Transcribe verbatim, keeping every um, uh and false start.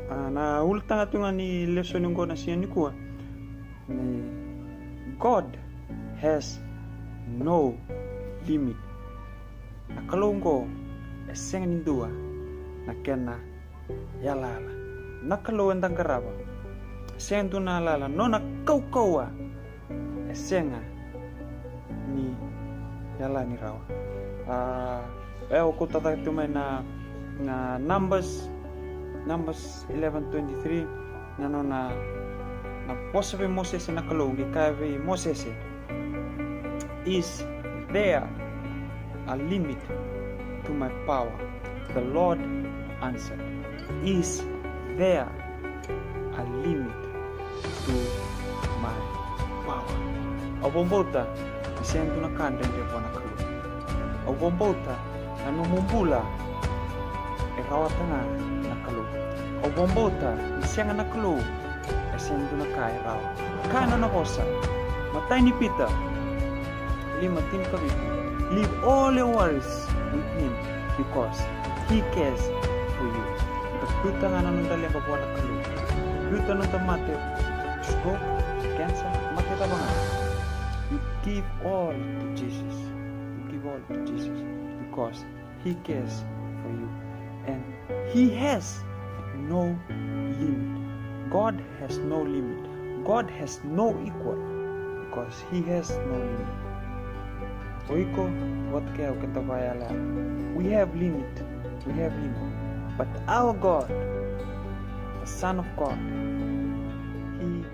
A, na ulutaga tu ga ni lesoni oqo na siga nikua ni God has no limit. Na Kalou oqo e sega ni dua na kena yalayala. Na Kalou eda qarava e sega ni dua na yalayala, nona kaukauwa e sega ni yalani rawa. A, e, au kauta cake tu mai na, na Numbers, Numbers eleven twenty-three, na nona, na vosa vei Mosese na Kalou, qai kaya vei Mosese, "Is there a limit to my power?" The Lord answered, "Is there a limit to my power?" Au vakabauta ni sega ni dua na ka dredre vua na Kalou. Au vakabauta na nomu bula e rawata ga na Kalou. Au vakabauta ni sega na Kalou e sega ni dua na ka e rawa. Kaya na nona vosa, matai ni Pita lima tinikavitu, "Leave all your worries with him because he cares for you." Da biuta ga na noda leqa vua na Kalou. Biuta na noda mate, stroke, cancer, mate cava ga. You give all to Jesus. You give all to Jesus because he cares for you. And he has no limit. God has no limit. God has no equal because he has no limit. O iko vata kei au keda vakayalayala, we have limit. We have limit. But our God, the Son of God, he